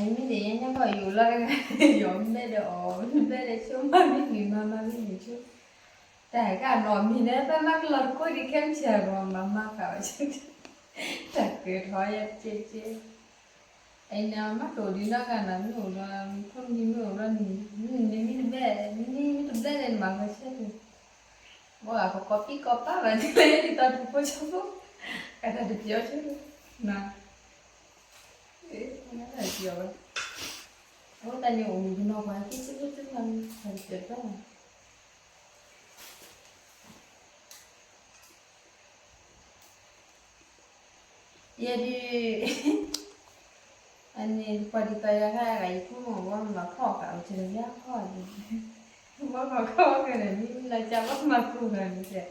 မ့ၢ်န့ၣ် ယညါဘၣ်ယိၤလီၤတဂၤ, ယီၤမ့ၢ်ဒီးအီၤ မ့ၢ်ဒီးဆိမၤမ့ၢ်န့ၣ် မၤမၤမ့ၢ်န့ၣ်ဆိ, တၢ်ကနီၤမံၤလၢ ပမၤကလီၤတကိးဒံးခဲမုၢ်ဆ့ၣ်အဂီၢ် မၤမၤဃာ်အီၤ, တၢ်ကဲထီၣ်ယဲကဲကဲ, အံၤန့ၣ် မၤတအိၣ်ဒံးနီတဂၤနီၤ, မ့ၢ်အိၣ်ဒီး ဖိမုၣ်မ့ၢ်အိၣ်ဒီးန့ၣ် မ့ၢ်န့ၣ်မ့ၢ်တဘျဲၣ်, မ့ၢ်န့ၣ်မ့ၢ်တဘျဲၣ်န့ၣ် မၤဝဲဆဲးန့ၣ်, ဘၣ်ကကိးပံကိးပာ်ဘၣ်ဒ်လဲၣ် ဒ်သိးဒ်ဖိဆၢဖိ, ကတၢၢ်တပျီၤဆိနီၤ, တပျီၤဘၣ်, အဝဲတၢ်န့ၣ်အိၣ်မုၣ်ကနီၤပှၤ က့ၤစ့ဖိစ့ဖး တၢ်တပျီၤဘၣ် ယဲဒုး, အန့ၣ်ပှၤဒ်သိးယၤခါဂၤ ယဖိမုၣ်ဝဲမၤဖီၣ်ဃာ်အီၤ ကလၢယါဖီၣ်ဒံး, ဘၣ်မၤဖီၣ်ဃာ်န့ၣ် မ့ၢ်လၢကဘၣ်မၤကိၢ်ထီၣ်န့ၣ်,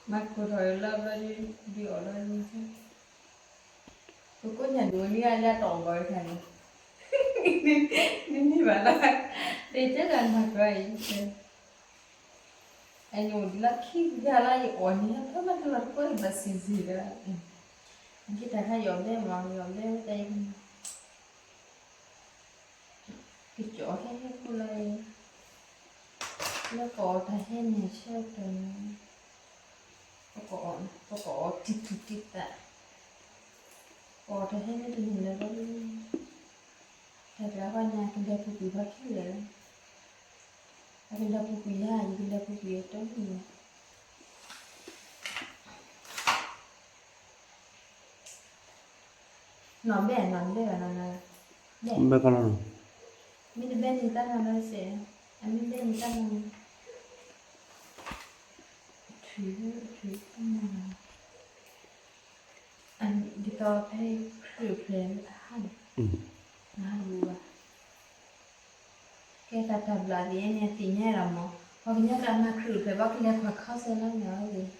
မၤကိၢ်ထီၣ်လၢဘျီဒုး ဒုးအီၣ်လီၤန့ၣ်, ပကိးညါဒိးန့ၢ်ဂၤလၢအတီၢ်ဘၣ်ဝဲခါန့ၣ်, နမ့ၢ်ဘၣ်လၢ, တကဲတၢ်မၤကွၢ်အံၤ အန့ၣ်အိၣ်ဒ်လၢခံဂၤလၢယအီၣ်န့ၣ် ဖဲမၤတလီၤတကိးအံၤဘၣ်စံးစံးဒီး, အက့တၢ်ခါယီၤဘဲမး ယီၤဘဲဝဲတၢ်အံၤ, ကကၠီၤဟဲဟဲခိၣ်လၢ, လၢကအီၣ်တၢ်ဟဲန့ၣ်ဆၢကတီၢ်န့ၣ်, ပကအီၣ်တံၢ်တံၢ်တံၢ်သး, ကအီၣ်တၢ်ဟဲန့ၣ်တန့ၢ်လၢၤဘၣ်, တၢ်ကျါဃီညါ ကလဲၤပူၤကွံာ်ပှၤခံဂၤလၢ, အကလဲၤပူၤကွံာ်ယၤ ယကလဲၤပူၤကွံာ်အတီမုၣ်န့ၣ်, နီၢ်ဘဲၣ်နီၢ်ဘဲၣ်ဘၣ်နီၢ်, ဘဲၣ်, မ့ၢ်တဘဲၣ်န့ၣ်တၢ်နီၢ်လၢစဲး, အမ့ၢ်ဘဲၣ်န့ၣ်တၢ်နီၢ်, ထုး, ထုး, ဒ်သိးဖဲခရံာ်ဖျဲးလၢတဟါန့ၣ်, နဟးလူၤဘၣ်, ကဲတၢ်တၢ်ဘျးဒ်အံၤန့ၣ် သ့ၣ်ညါလီၤမး, ပှၤကညီတၢ်မၤခရံာ်ဖျဲး ဘၣ်ကလဲၤခွဲးခီဆၢလၢန့ၣ်အီၤ,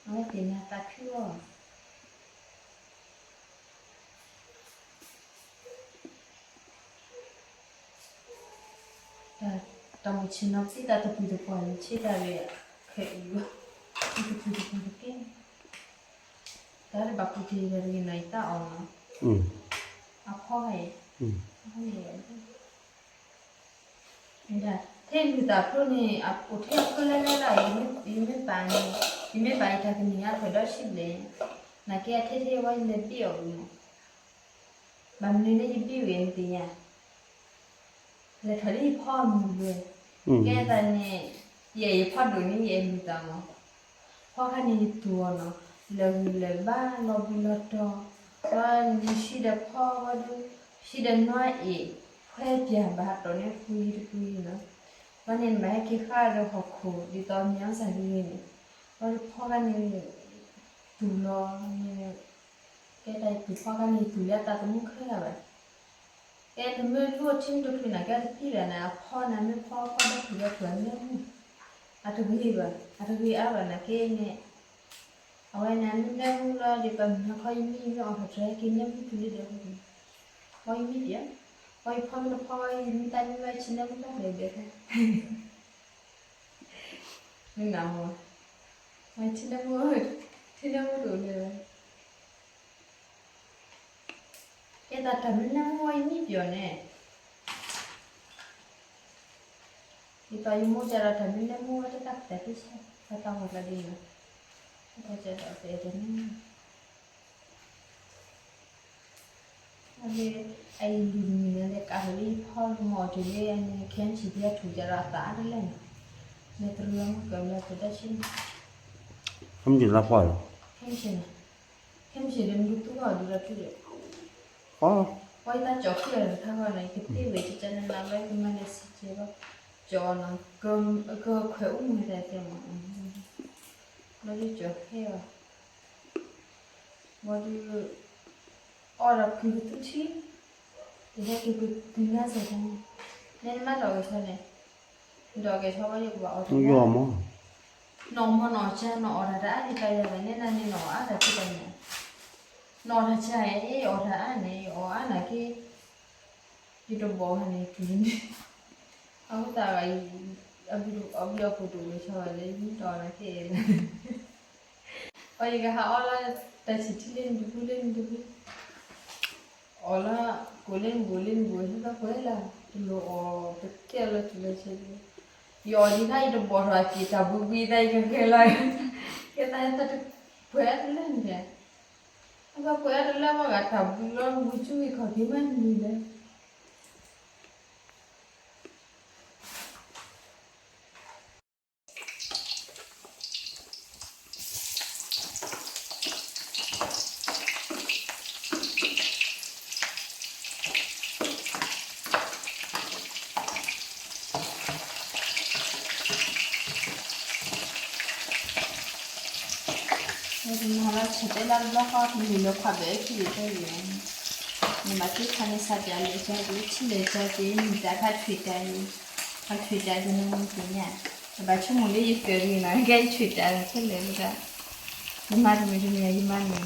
အဝဲသ့ၣ်ညါသးခုအီၤ တၢ်မုၢ်ဆ့ၣ်နီၤပစံးတၢ်တပူၤတပှၢ်န့ၣ် ဆ့တၢ်ရ့ၣ်ခဲအံၤ, တပူၤတပှၢ်တကဲ, တၢ်တဘၣ်ပူၤတ့ၢ်တဂ့ၤနီၤ ယတၢ်အီၣ်နီၤ, အဖီဂၤအံၤ, အဖီဂၤအံၤ, ထဲမုၢ်သးဖျိန့ၣ် အိၣ်ထဲအဖျိလဲၤလဲၤလီၤ, ယမ့ၢ်ပာ်န့ၣ်, ယမ့ၢ်ပာ်ယတၢ်ကနံၣ်ညါဖဲဒီးဆံဘျဲၣ်, နာ်က့အထဲထဲဝဲယလဲၤဘ့ၣ်အီၤဝံၤမး, ဘၣ်မနုၤလၢယဘ့ၣ်ဝံၤအံၤနသ့ၣ်ညါ လဲၤထီၣ်လၢယဖီမုၢ်ဘျီ, ကဲသးန့ၣ်, ယအဲၣ်ယဖီဒိၣ်န့ၣ် ယအဲၣ်မုာ်သးမး, ဖီခါန့ၣ်ယတူၢ်အီၤနီၤ, လဲၤဂုာ်လဲၤဘါလီၤဘှံးလီၤတီၤ, ဝဲန့ၣ်ဆံဒီးဖီဝဲဒၣ်, ဆံဒီးနွါအ့ၣ်, ဖဲပၠးဘၣ်တီၢ်န့ၣ်ပှံၤတပှံၤနီၤ, ဝဲန့ၣ်မ့ၢ်ဟဲက့ၤဃါဒီးဟီၣ်ခိၣ် ဒ်သိးမ့ၢ်အီၣ်စၢ်ဂ့ၤဂ့ၤန့ၣ်, ဝဲဒၣ်ဖီခါန့ၣ် တူၢ်လီၤန့ၣ်, ကဲတၢ်ယတူၢ်ဖီခါန့ၣ် ယတူၢ်လၢအသးသမူခဲဂၤဘၣ်, ကဲတမ့ၢ်လူထံတချုးန့ၣ် ကဲတပံၤဘၣ်န့ၣ် အဖီန့ၣ်မ့ၢ်ဖီခီဒီဖုၣ်ဒီဖုၣ်အနၢမူ, အတဂ့ၤဘၣ် အတဂ့ၤအါဘၣ်နာ်က့န့ၣ်, အဝဲန့ၣ်မ့ၢ်နၢမူလီၤ ဒ်သိးမုၢ်နၤခီယမံယမ့ၢ်အီၣ်ထီၣ်တြဲၤက့ၤနၢမူတုၤလၢဒီး, ဝဲယမံဒံးဧါ, ဝဲယဖီမ့ၢ်တဖီဝဲယမံတၢ်မံဝဲယဆံနၢမူတၢ်ဘျဲၣ်ဘျဲၣ်ဖဲ မ့ၢ်နၤမ့ၢ်, ဝဲထံနၢမူ, ထံနၢမူတအိၣ်လၢၤဘၣ်, ကဲသးတၢ်မ့ၢ်နၢမူဝဲယမံပျီၤန့ၣ်, ဒ်သိးယမိၢ်ကဒီးတၢ်မ့ၢ်နၢမူဝဲတၢ်သးသ့ဆၢ, တၢ်သးဝးကျါဒ်န့ၣ်, တၢ်ကဒီးပအဲၣ်တၢ်နၢမူ အလၢ အအံၤလုၢ်တမံၤန့ၣ် လဲၤကးထီၣ်လၢယဖီလၢမီၢ်တုၤလၢအန့ၣ် ခဲမုၢ်ဆ့ၣ်ဒ်အထူၣ်ကဒီးအသးအါတလဲၣ်န့ၣ်, လဲၤတရံးလီၤမူကၢၤလၢပဒၢဆံန့ၣ်, ခဲမုၢ်ဆ့ၣ်လါဖီလီၤ, ခဲမုၢ်ဆ့ၣ်န့ၣ်, ခဲမုၢ်ဆ့ၣ်ဒီးနကသူဘၣ်အီၤဒ်လီၤထူဒီး, ပှၤယတၢ်ကၠီၤဃံအီၤတခါဂီၢ်န့ၣ် ယကသ့ဝဲကကနနဘျီ ယကမၤလဲၤစံးကဲဘၣ်, ကၠီၤနီၤ, ကခွဲးအိၣ်မူတၢ်တဲမး, ဘျီဒုးကၠီၤဃံအီၤ ဘၣ်ဒီး အီဒီးကုၢ်ကသူထံ, ယဟဲက့ၤကုၢ်ကသ့ၣ်ညါစ့ၢ်ကီးန့ၣ်, နဲနမါဒီးကဲဆီန့ၣ်, ဒီးကဲဆီဝဲယကဘၣ်အီၣ်တၢ်, နီၢ်မီၢ်နီၢ်ကၠၢ်နီၢ်အီၣ်တၢ်တအါဒံးတၢ်ယၤဘၣ် နဲနၤန့ၣ်နီၢ်အါတၢ်က့တၢ်န့ၣ်, နီၢ်တၢ်ကၠၢ်အံၤ အီၣ်တၢ်အါန့ၣ် ယအီၣ်အါနာ်က့ ယတဘီၣ်ဘၣ်န့ၣ် တုၤန့ၣ်, အဃိသတး အဘျုးအဖှိၣ်တအိၣ်လၢၤဘၣ်လၢ ယမ့ၢ်တအီၣ်နာ်က့လၢ, အီ ယကဟးအီလၢ တၢ်ဆံၣ်ထံလၢနတဘုလၢနတဘု, အီ အီၣ်လၢ ကိးလ့ၣ်နဘိးလ့ၣ်နဘိး ဟံၣ်ဘၣ်ပှဲၤလၢ တလိၣ်အီၣ်ပတဲလီၤတုၤလၢဆဲး, ယအီၣ်ဒံးခါအံၤတဘီၣ်ထီၣ်အက့ၢ်တၢ်ဘှံးဘှံးသးအံၤကဃဲလီၤ, ကဲသးတၢ်တပှဲၤတလၢန့ၣ်, အဘၣ်ပှဲၤတလၢဘၣ်ဂၤတၢ်ဘှံးလီၤ ဘှံးဆူဂ့ၤခီၣ်က့ၤမးနံၤလၢ ပမၤလၢဆဲးတဲလၢတဘျီဃီ ပလူၤလၢခွါဘဲခံဂ့ၤတဲဂ့ၤ, နဘၣ်သ့ခါန့ၣ် စးပၠးလဲၤကၠီက့ၤ ထံၣ်လဲၤကၠီက့ၤ မံၤတၢ်ခါထွံၣ်တၢ်အံၤ, ခါထွံၣ်တၢ်က့ၤနမ့ၢ်သ့ၣ်ညါ, နဘၣ်ဆိကမိၣ်လၢယကၢၤဂ့ၤနီၤ ကဲယထွံၣ်တၢ်ခဲလၢာ်လၢဒၣ်, ယမၤတမုာ်တမုာ်ယမၤန့ၢ်နီၤ,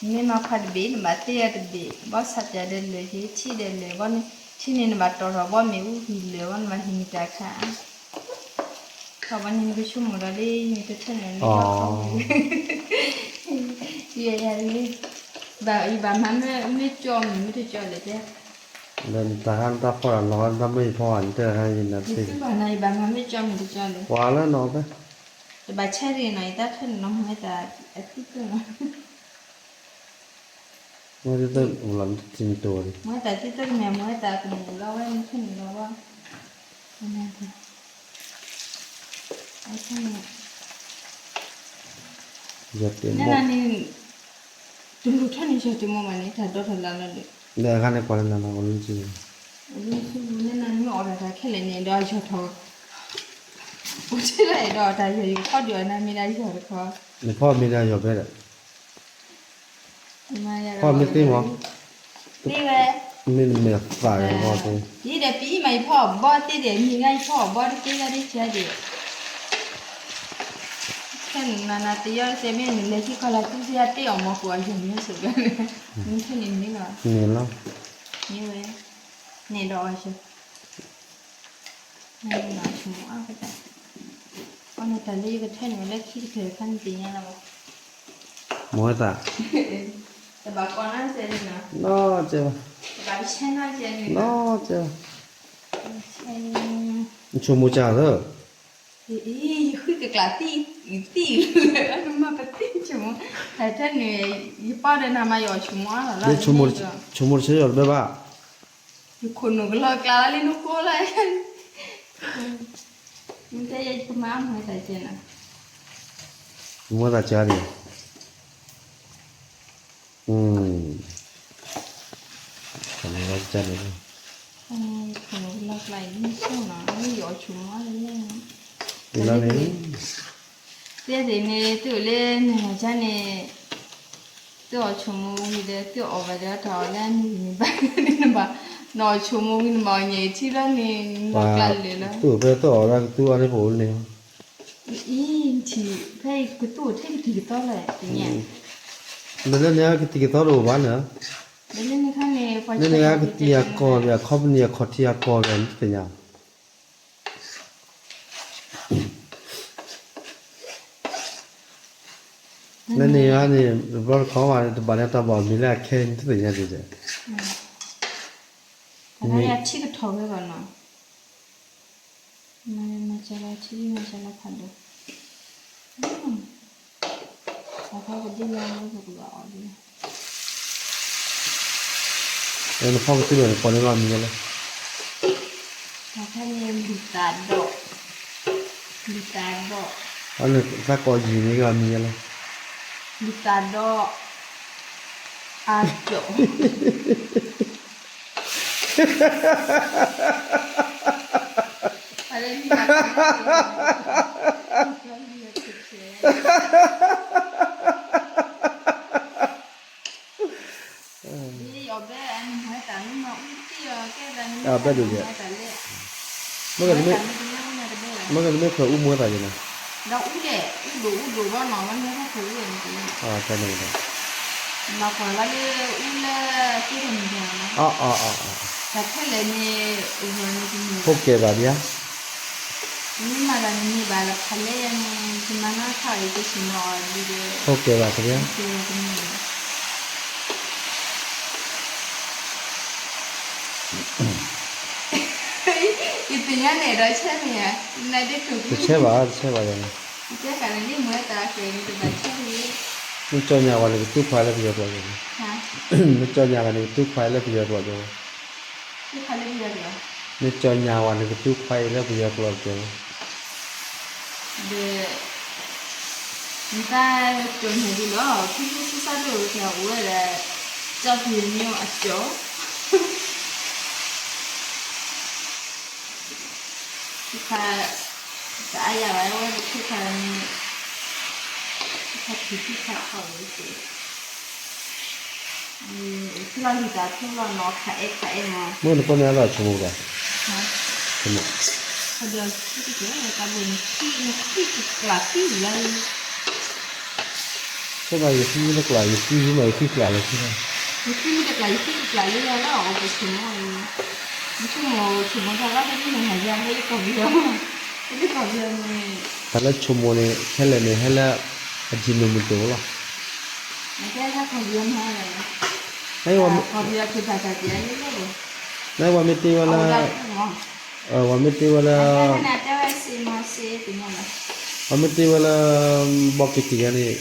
နမ့ၢ်မၤခွါတဘ့ၣ် နဘၣ်သ့အီၤတဘ့ၣ် ဘီစးပၠးဒီးလၢာ်က့ၤ ထံၣ်ဒီးလၢာ်ဘီန့ၣ် ထံၣ်န့ၣ်နဘၣ်တီၢ်ထီၣ်ဘီမ့ၣ်အူဂံၢ်လၢာ်ဘီ နဘၣ်ဟံးမံၤတၢ်ခါ ခီဘီန့ၣ် နကဆိကမိၣ်ဒီးလၢ နကထၢၣ်န့ၣ်လၢ ယဲယၤလံ, ဘၣ်ယဘၣ်မၤမ့ၢ်ကၠီမုၢ်မ့ၢ်တကၠီလဲၣ်တဲ, ဒီးနတၢ်ဟါနတၢ်ဖီၣ်တၢ်လီၤတၢ်မ့ၢ်ယဖီၣ်ဘၣ် နတဲဟါယနၤတသ့, ယဘၣ်မၤမ့ၢ်ကၠီမုၢ်တကၠီလဲၣ်, ပှၤလၢနီၤဖဲ, တဘၣ်ဆဲးရ့ၣ်နီၤ ယတၢ်ထၢၣ်န့ၣ်နီၤ မ့ၢ်တၢ်အသံၣ်သိၣ်နီၤ မ့ၢ်တၢ်သံၣ်သိၣ်တမ့ၢ် မ့ၢ်တၢ်သံၣ်သိၣ်တမ့ၢ် မ့ၢ်တၢ်ကမူၤလီၤဝဲ မ့ၢ်ထၢၣ်န့ၣ်လီၤဝဲ, ယတဲနနၤန့ၣ်, တလူၤထီၣ်န့ၣ် ယီၤတမီၤမးန့ၣ် တၢ်ဒီထီၣ်လၢ်လီၤဒီး, လၢအခါန့ၣ်ကွၢ်လၢနၤနီၤ အိၣ်လၢနစုပူၤ, အိၣ်လၢနစုပူၤ နနၤန့ၣ်မ့ၢ်အီၣ်တၢ်တၢ်ခဲလၢာ်န့ၣ် ဒီးယီၤထီၣ်, အိၣ်ထဲဒၣ်အဲၣ်ဒိးတၢ်ယီၤ ယကဖီၣ်ဒုးအီၤနၤမ့ၢ်ဒၣ်ယီၤတခီ, နဖီၣ်မ့ၢ်ဒၣ်ယီၤဖဲဒၣ် ဖီၣ်မ့ၢ်သ့မး, သ့ဝဲ, မ့ၢ်နမဲာ်သၣ်ဂ့ၤဘီသ့, ယဒီးပအံၤမး ယဖီၣ်အီၣ်ဘီသ့ဒီး မ့ၢ်ဂၤယဖီၣ်အီၣ်ဘီတကဲဂၤဒ်ဆဲးဒီး, ခဲနနၤနၤတယီတစဲးမ့ၢ်နလဲၤဟံးကီၢ်လၢ် သုသ့ၣ်ယၤတ့ၢ်အီၣ်မီၤပှၤယီၤမ့ၢ်ဆိးဝဲ, မ့ၢ်ထဲန့ၣ်န့ၣ်လီၤ, န့ၣ်လီၤ, မ့ၢ်ဝဲ, န့ၣ်ဒီးအီၤဆၢ နဆိကမိၣ်အါကတၢၢ်, အီၤန့ၣ်တၢ်လၢယကထၢၣ်န့ၣ်လၢခံကတၢၢ်တခါန့ၣ်သ့ၣ်ညါလီၤ, မ့ၢ်ဝဲသး, တဘၣ်ကီးနီစဲးန့ၣ်နီၤ, နီစဲးဘၣ်, တဘၣ်ကဆဲးနီစဲးန့ၣ်, နီစဲးဘၣ်, နဆိကမိၣ်ကၢ်လၢ အံၤ ယဃုကကျးသံၣ်, သံၣ်လၢနမၤပသံၣ်ဆိကမိၣ်, ဟဲထဲန့ၣ်, ယပီၢ်ဒီးနၤမၤယီၤဆိကမိၣ်အါလီၤလၢ, ဆိကမိၣ်တဆၢယီၤတဘၢဘၣ် ယခိၣ်နူာ်ကလီၤကျါလၢလံနကိလၢ, မ့ၢ်တဲယဲယကမၤအမူဝဲတၢ်ကဲနီၤ, မူဝဲတၢ်ကဲန့ၣ်, တၢ်မ့ၢ်ဝဲကဲန့ၣ်, ခိၣ်နူာ်ကလီၤကျါအံၤ မ့ၢ်ဆိနီၤ မ့ၢ်ယီၤဆိကမိၣ်လၢ, လၢန့ၣ်, တဲသ့ၣ်န့ၣ် သုအိၣ်လၢနဟးဆါန့ၣ် သုအီၣ်ဆိကမိၣ်ဝံၤဒီး သုအီၣ်ဘၣ်ဒီးတၢ်အီၣ်လၢနဂံၢ်နဘါ, နဘၣ်, နအီၣ်ဆိကမိၣ်ဝံၤ နဘၣ်အီၣ်ညၣ်အံၤထံလီၤန့ၣ် နလီၤကျါလၢာ်လီၤ. သုအိၣ်ဖဲသုအီၣ်လၢကသူအီၤန့ၣ်ပအိၣ်လၢန့ၣ်, အံၤထံၣ်ဖဲကသူအိၣ်ထဲကတံၤကသီလီၤ တညါ, ဒီးလၢန့ၣ်ကတံၤကသီတအိၣ်ဘၣ်န့ၣ်, လၢန့ၣ်ခါန့ၣ် လၢန့ၣ်ကတံၤအကီၢ်ဒီး အခီပနံၣ်အခီၣ်ထံးအကီၢ်ဒီး နတသ့ၣ်ညါ လၢန့ၣ်ဂၤန့ၣ် တဘျီတခီၣ်ဘၣ် တဘၣ်လၢတၢ်ဘၣ်မံၤလၢအခဲ နတသ့ၣ်ညါဒ်လဲၣ်, မ့ၢ်ထံကထီၣ်ဝဲဘၣ်နီၤ, မၤစၢၤလီၤထံ မၤစၢၤလီၤဖးဒိၣ်, အဖီကဒုလီၤလၢပကဘၣ်အီၣ်ဒ် နဖီကဒုလီၤန့ၣ် ကိးန့ၢ်ဂီၢ်မံၤလီၤ, တၢ်ခါန့ၣ် လူၤသးဒီး, လူၤသးဒီး, အန့ၣ်သးကိးယံၤန့ၢ်ဂီၢ်မံၤလီၤ, လူၤသးဒီး, အါဒီး အဘဲဒ်လဲၣ်, မ့ၢ်ကနမ့ၢ်ခွဲးအူမူသးယဲနီၤ, ဒီးအူဒဲး အူဒိၣ်အူဒိၣ်ဘၣ်နီၤ မ့ၢ်ဟဲထီၣ်ခွဲးအူမူသးယဲနီၤ, မၤကွၢ်လၢလၢအူလၢသ့ၣ်တမံၤနီၤ, တၢ်ခဲလၢာ်န့ၣ် အိၣ်ဂီၤန့ၣ်တမံၤ, ဖိကဲဘၣ်ဒံးဧါ, မ့ၢ်မၤတၢ်န့ၣ်မ့ၢ်ဘၣ်ဒီးဖးလဲၢ်ယဲန့ၣ် ယမၤနီၣ်ထီၣ်အံၤကဆ့ၣ်နီၤအီၤဒ်ဒီး, ဖိကဲဘၣ်တမံၤ, ဖိကဲဘၣ်တမံၤ ယသ့ၣ်ညါန့ၣ်ဒီးဆဲးန့ၣ်ဧါ, နဒ့ခိၣ် တဆဲးဘၣ် တဆဲးဘၣ်ယၤန့ၣ်, ကဲကန့ၣ်န့ၣ်မ့ၢ်တၢ်ကဲန့ၣ်တဘၣ်ဆဲးန့ၣ်, နကၠီညါဝဲန့ၣ်ကသူခွါလၢပယီၤကျိာ်ကဲ, နကၠီညါဝဲန့ၣ်ကသူခွါလၢပယီၤကျိာ်ကဲ, နကၠီညါဝဲန့ၣ်ကသူခွါလၢပယီၤကျိာ်ကဲ, ဒီး နတၢ်ကၠီန့ၣ်ဒ်လီၤ, ဖုဖုဖုစၢ်ဒိၣ်ဝဲအိၣ်ဝဲဒၣ်, ကၠီဖံးမ့ၢ်အကၠီ, ဖုခါ, တအါယၤဘၣ်ဝဲဖုခါန့ၣ်, ဖုခါဖံးဖုခါခီဝဲကဲ လီၢ်လံၤတၢ်ထူလီၤနီၤ ခးအဲၣ်ခးအဲၣ်မး, မ့ၢ်နကိးန့ၣ်အလီၤဆိကမိၣ်ဘၣ်, ဆိကမိၣ်, တၢ်ဘိနခံကကျးသံလီၤ, ဆိကမိၣ်ယခံတကျး ယခံမ့ၢ်ယခံကျးလၢခံ, ယခံမ့ၢ်တကျး ယခံတကျးလၢယၤလီၤ အီၣ်ပဆိကမိၣ်အံၤ, ယဆိကမိၣ်ဆိကမိၣ်တၢ်လီၤ တမ့ၢ်ဟဲယၤ ဟဲလၢကီၢ်ပယီၤ, ဟဲလၢကီၢ်ပယီၤန့ၣ်, တၢ်လၢဆိကမိၣ်န့ၣ် ခဲလၢာ်န့ၣ် ဟဲလၢ အယံၤနူၤမုၢ်တိၤလီၤ, နကဲလၢကီၢ်ပယီၤမးလဲၣ်, ကီၢ်ပယီၤက့ၤတၢ်တၢ်ကဲလၢလီၤ, နဝဲမ့ၢ်တ့ဝဲလၢ, ဝဲမ့ၢ်တ့ဝဲလၢ, ဝဲမ့ၢ်တ့ဝဲလၢ, ဘီက့ၤတံၢ်ဂၤန့ၣ်,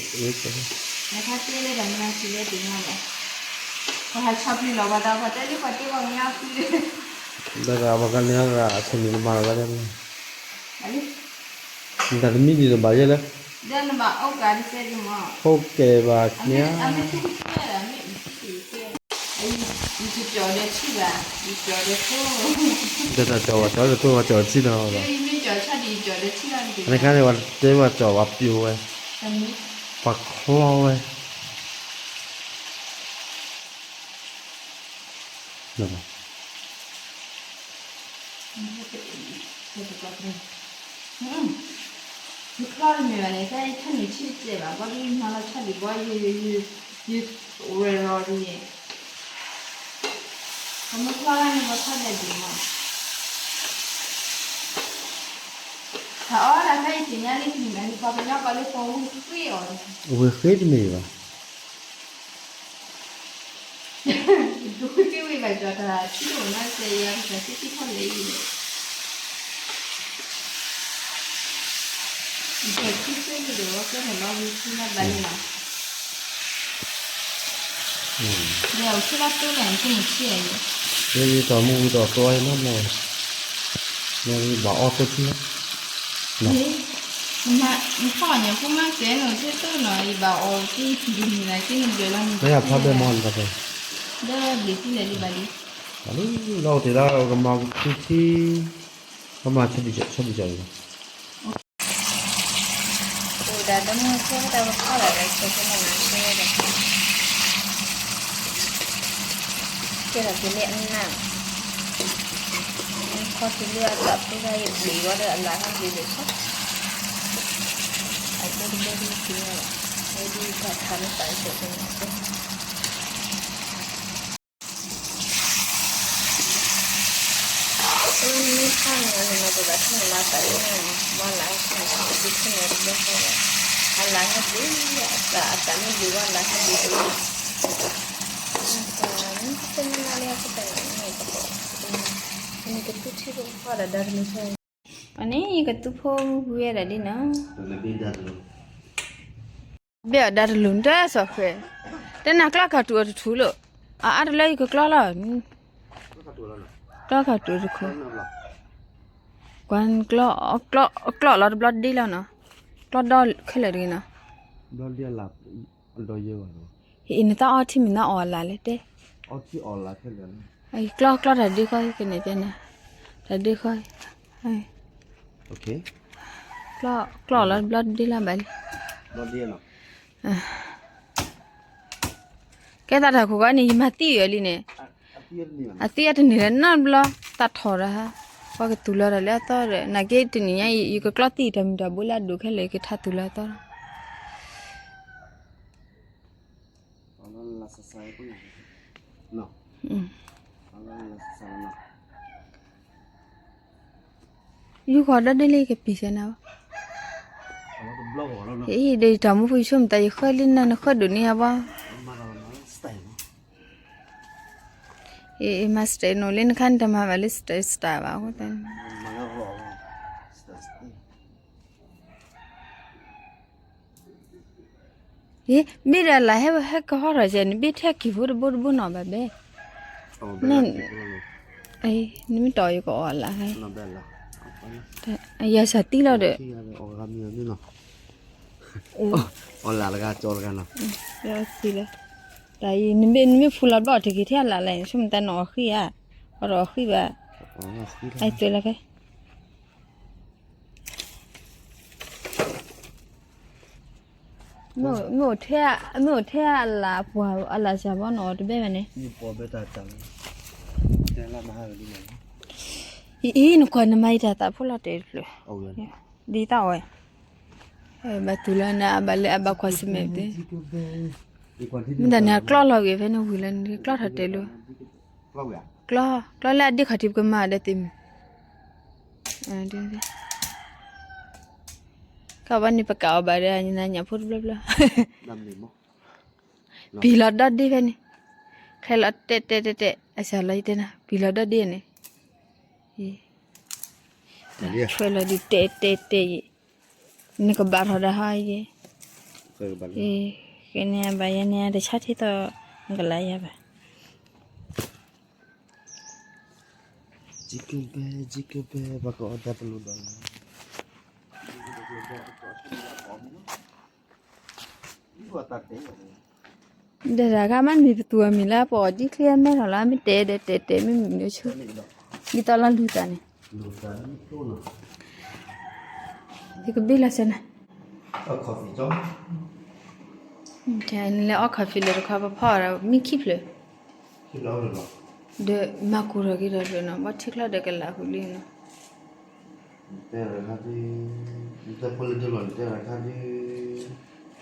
နခါတ့လၢတၢ်မနုၤလၢတ့လီၤ, ပှၤဟးဆီၣ်ပျံၤလီၤ ပှၤတၢ်ပှၤတဲလၢပှၤတ့ပှၤကညီ, ဒီးပှၤကညီအဆၢနံၤနမၤလီၤဝဲဒၣ်န့ၣ်, နတၢ်တမံၤဒံးနဘၣ်ယဲလၢ, ဒီးနဘၣ်အိၣ်ကးတစဲးဒံးမး, အိၣ်ကဲဘၣ်န့ၣ်, ယကၠီဒီးထံၣ်ဘၣ်, ယကၠီဒီးဖိ, ဒီးတၢ်ကၠီဝဲကၠီဒီးဖိဝဲကၠီထံၣ်နီၤ, နခါန့ၣ် ပှၤတဲပှၤကၠီဝဲပျိဝဲ, ပှၤချီဝဲ, ယချီတမ့ၢ်ဘၣ်န့ၣ် တၢ်ယထၢနုာ်ဆံးတစဲးဘၣ် ဘီဒ်ညီလီၤဆီဒံးဘီ ယ ယ ယ ရဲၣ်ရီၤဒ်န့ၣ်, ပမ့ၢ်ချီလၢန့ၣ် ပှၤထီၣ်ဒဲးဒံးမး, တၢ်အီၣ်တၢ်ခဲအံၤသ့ၣ်ညါလံတမံၤဘၣ်န့ၣ် ပှၤကညီကီးလၢပှၤဝံၤဃ့အီၤ, ဝံၤဃ့တမ့ၢ်ဘၣ် ဒိၣ်ကတ့ၢ်ဝံၤဘၣ်ကၠီတၢ်ထံၣ်အိၣ်နီၤစဲးယၤကစၢ်သ့ၣ်ထီၣ်လဲၣ်အံၤန့ၣ်, ယထံၣ်စ့ၢ်ကီးဒီးဝဲကဲထီၣ်လီၤဝံၤထံၣ်လၢဘၣ်လံနီၤ, ယအိၣ်ထံၣ်လၢတိၢ်လဲၣ်နထံၣ်နထံၣ်အံၤ, ယတၢ်မူဝံၤဒီးကျီအံၤနီၤ, ယဘၣ်အီၣ်တိၢ်ထံၣ်လီၤ, နခီၣ်ညါဖိမးစဲးနထံၣ်တိၢ်နီၤ ယဘၣ်အီၣ်က့ၤထံၣ်တမံၤလၢက့ၤနဘျဲးလီၤန့ၣ်, လၢဖျါဘဲမီၢ်န့ၣ်တၢ်တဲ, ဒီးဘျံးထံၣ်လဲၣ်လံဘၣ်လံ, လီၤအိၣ်တ့ၢ်လၢကမၤထံထံ, ကမၤဆီဒံၣ်ဆီဒံၣ်လီၤ, အိၣ်ဒၣ်တမုၢ်ဆ့ၣ်တၢ်ကဖီၣ်လီၤဒီး ဆဲးဖိမနၤဆဲးဝဲဒီး ကဲထီၣ်က့ၤလၢအနၢ်, ခီၣ်ထံလၢအသးဖုတၢ်ယဘျံးဝဲဒီးအလၢ်ဟဲဘျံးဒီး, အဒိတဘိဒ်န့ၣ်လီၤ, ဝဲဒ်တၢ်ထါန့ၣ်ပာ်လၢဆဲးဖိမနၤဆဲး မ့ၢ်ဖးန့ၣ် နမၤတဘၣ်ထီၣ်န့ၣ်လီၤ သးလၢန့ၣ် မ့ၢ်လၢထီၣ်န့ၣ် ဒ်ထီၣ်န့ၣ်တဘျီဃီလီၤ, အလၢ်ဟဲဘျံး, အသး အသးမ့ၢ်ဘျံးဝဲလၢဟဲဘျံးတဘျီ, တမ့ၢ်လၢလၢအကတၢၢ်န့ၣ် နကသူထံၣ်ကဖီၣ်ဒီးဒါတမုၢ်ဆ့ၣ်, အန့ၣ် ယကသူဖိဝံၤဝဲဒၣ်ဒ်နီၤ ဘ့ၣ်အီၤဒါတလိၤ နတစီၤဃဲၤ, တဲနၤကျီၢ်ခးတူာ်အီၤတထူလီၤ, အအါတလၢယကကျီၢ်လီၤ, ကျီၢ်ခးတူာ်တခူ, ကွၢ်ကျီၢ်, ကျီၢ်လီၤတဘျီဒ့လီၤနီၤ, ကျီၢ်ဒီခဲလၢာ်တဂ့ၤနီၤ, အံၤနတၢ်အီထံမ့ၢ်နအီၣ်အလၢ်လဲၣ်တဲ, ကျီၢ်ကျီၢ်တၢ်ဒ့ဃီကန့ၣ်တဲနၤ, တၢ်ဒ့ဃီ, ကျီၢ်လီၤတဘျီဒ့လီၤဘၣ်လံ ကဲသးတၢ်ခိၣ်ဂီၤန့ၣ် ယမၤသံအီၤလံန့ၣ်, အသံအတန့ၢ်လၢၤနီတဘျီ, သးထီၣ်ဒီးဟါ, ပှၤကသူၣ်လီၤတၢ်လၢအသီဒီး နာ်က့တနံၤညါအံၤ ယကကျီၢ်သံတၢ်မုၢ်တၢ်ဘိလၢအဒိၣ်ခဲလၢာ် ယကထါသူၣ်လီၤအသီလီၤ. Yuko dadele ke pisa na. Ih, de tamu fu yusum ta yikhe li na na khe do ni aba. အ့ မၤစတဲနိၣ်လၢနခါန့ၣ် တမၤဘၣ်လၢစတဲစတၢ်ဘၣ်အဃိသတးန့ၣ် ယဘ့ၣ်ဒီးလၢဟဲဟဲကဟီထီၣ်ကဲန့ၣ် ဘ့ၣ်ထဲက့ၤဖိတဘိတဘိနီၣ်ဘၣ်ဘဲ, နမ့ၢ်တီၢ်ယကအီၣ်လၢ်, ယစၢ်တံၢ်လီၤဒီး, အီၣ်လၢ်တဂၤကၠီတဂၤနီၤ, တံၢ်လီၤ, တၢ်အံၤ နမ့ၢ်ဖူလီၤဘျီၣ်တဂ့ၤထဲအလၢ်လၢ်န့ၣ် ဆိမိၣ်တၢ်နီၣ်အီၣ်ဃံဧါ, အီၣ်တအီၣ်ဃံဘၣ်, အသွဲလီၤဖဲ မ့ၢ်အိၣ်ထဲအလၢ်ပှၤအလၢ်စၢ်ဘီန့ၣ် အီၣ်တဘဲဘၣ်န့ၣ်, အံၤ နကွၢ်နမၤအံၤတၢ်သးဖိလီၤတဲာ်တဖျၢၣ်, ဒ်သးအီၣ်ဝဲ, ဘၣ်တုၤလီၤနဘၣ်လၢအဘၣ်ကွၢ်ဆၢၣ်မဲာ်သ့, မ့ၢ်တၢ်န့ၣ် အကျီၢ်လီၤဂ့ၤဖဲန့ၣ်ဝံၤလီၤန့ၣ် ကျီၢ်ထီၣ်တဲာ်လီၤ, ကျီၢ် ကျီၢ်လၢအဒ့ခီၣ်ထံးပကမၤဒီးသ့ၣ်မုၢ်, ကဘၣ်န့ၣ် ပကးအီၤဘၣ်ဒီး နညၣ်ဖိတဘျီဘျီ, ပံၤလီၤဒီဒ့ဖဲန့ၣ်, ချဲလီၤတဲာ်တဲာ်တဲာ်တဲာ် အစၢ်လီၤယတဲနၤ ပံၤလီၤဒီဒ့န့ၣ်, ဆွဲလီၤဒုးတဲာ်တဲာ်တဲာ်အံၤ, နကဘၣ်ထီၣ်ဒၣ်ဟီယဲ, ကဲန့ၣ်ဘၣ်ယဲန့ၣ် တဆါထံသီ နကလၢယၤဘၣ် ကဘဲ ကဘဲ ပှၤကအီၣ်တၢ်တလိၣ်ဒီးလီၤ, ဒီးတၢ်ခါမ့ၢ်မံၤပသူအမံၤလၢပအီၣ်ဒ်ချ့အမဲထီၣ်လီၤ မ့ၢ်တဲဒီးတဲတဲမ့ၢ်မံၤလၢဆူ, ဒ်သိးလီၤလူၤသးန့ၣ်, ယကဘ့ၣ်လီၤဆဲနၤ, နလဲၤအီၣ် coffee လၢတခီပဖီၣ်ဒီးမ့ၢ်ခံဖျၢၣ်, ဒီးမၤကူၣ်ထီၣ်က့ၤဒီးနီၤ ဘၣ်ထံချီဒီးကလၢာ်ဃုာ်လံနီၤ,